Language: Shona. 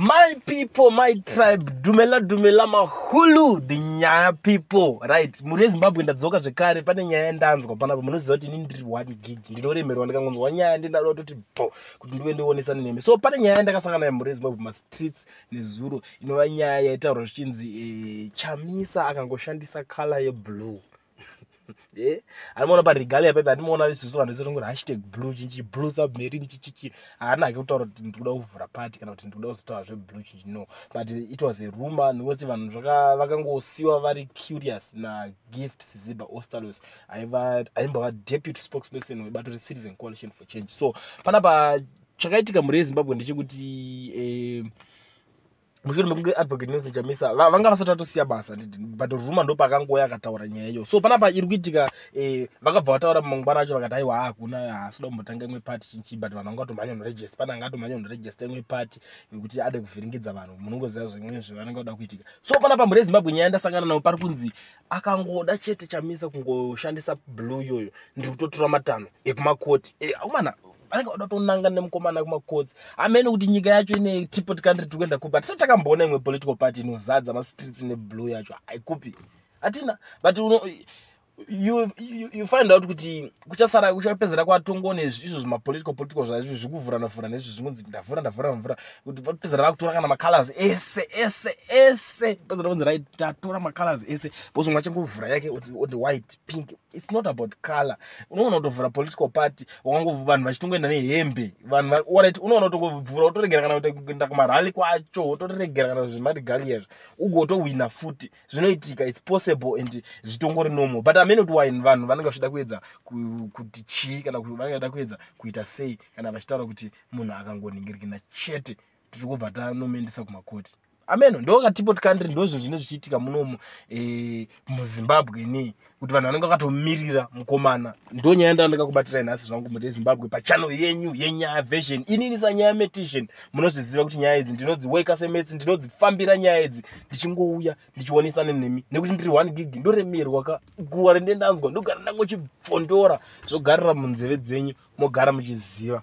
My people, my tribe, dumela dumela mahulu, the nyaya people, right? Mhuri yeZimbabwe, ndadzoka zvekare. Pane nyaya yandanzwa panapa. Munoziva kuti inini ndiri one gig, ndinoremerwa ndikangonzwa nyaya, ndinada kutoti bo kuti ndive ndionesane nemi. So pane nyaya yandakasangana nayo, mhuri yeZimbabwe, mastreets nezuro, inova nyaya yaitaurwa zvichinzi Chamisa akangoshandisa colour yeblue. Anomaona paregalia pepe, andimoona isusu vanhu vese tongoti #blue chinchi, blue submarine chichichi. Haana hake kutaura kuti ndikuda kuvhura party kana kuti ndikuda kuzotaura zveblue chinchi, no, but it was a rumor, nekuti vanhu vakangosiwa vari curious naGift Siziba Ostallos, aimbova deputy spokesperson webato reCitizen Coalition for Change. So panapa chakaitika, mhuri yeZimbabwe, ndechekuti mushure mekunge Advocate Nelson Chamisa vanga vasati vatosiya basa, but rumour ndopakangouya akataura nyaya iyo. So panapa iri kuitika, vakabva vataura mangwana acho, vakati aiwa, hakuna, haasida kumbotanga imwe party chinchi, but vanhu vanga vatomhanya noregister. Pane anga atomhanya noregister imwe party yekuti ade kuvhiringidza vanhu. Munongoziva zvimwe zvavanenge vada kuitika. So panapa, mhuri yeZimbabwe, nyaya yandasangana nayo, pari kunzi akangoda chete Chamisa kungoshandisa blue iyoyo, ndiri kutotora matanho ekumakoti. Aumana vanenge vada kutonanga nemukomana kumakotsi amene kuti nyika yacho ine teapot country, tiri kuenda kupi? Hatisati takamboona imwe political party inozadza mastreets neblue yacho, haikupi, hatina. But you find out kuti kuchasara kuchapedzera kwatongone izvo zvimapolitical political zvaizvo zvikuvhurana vhurana nezvo zvinonzi ndavhura ndavhura ndavhura, kuti pedzera vakutora kana macolors ese ese ese, pedzera kunzi right, tatora macolors ese, because umwe achangovhura yake oti white, pink. It's not about color. Unoona kutovhura political party, wakango vanhu vachitongoenda nehembe vanhu, alright, unoona kutongovhura utoregera kana kuti kuenda kumarally kwacho, utoregera kana zvemaregalia izvo, ugotowina futi. Zvinoitika, it's possible and zvitongori normal, but amene kuti wine vanhu vanenge vachida kuedza kuti chii, kana kuti vanenge vachida kuedza kuita sei kana vachitaura kuti munhu akangoningirikina chete, tiri kubva tanomuendesa kumakoti. Ameno ndo kateapot country, ndo zvinhu zvine zvichiitika munomu muZimbabwe nei, kuti vanhu vanenge vakatomirira mukomana. Ndo nyaya ndandakakubatirai nhasi zvangu, mhuri yeZimbabwe, pachannel yenyu yeNyaya Version. Inini sanyaya metician, munozviziva kuti nyaya idzi ndinodziweka semetsi, ndinodzifambira nyaya idzi, ndichingouya ndichionesana nemi, nekuti ndiri one gig, ndoremerwa ka guva rende ndanzwa, ndogara ndangochibvondora, zvogarira munzeve dzenyu, mogara muchiziva.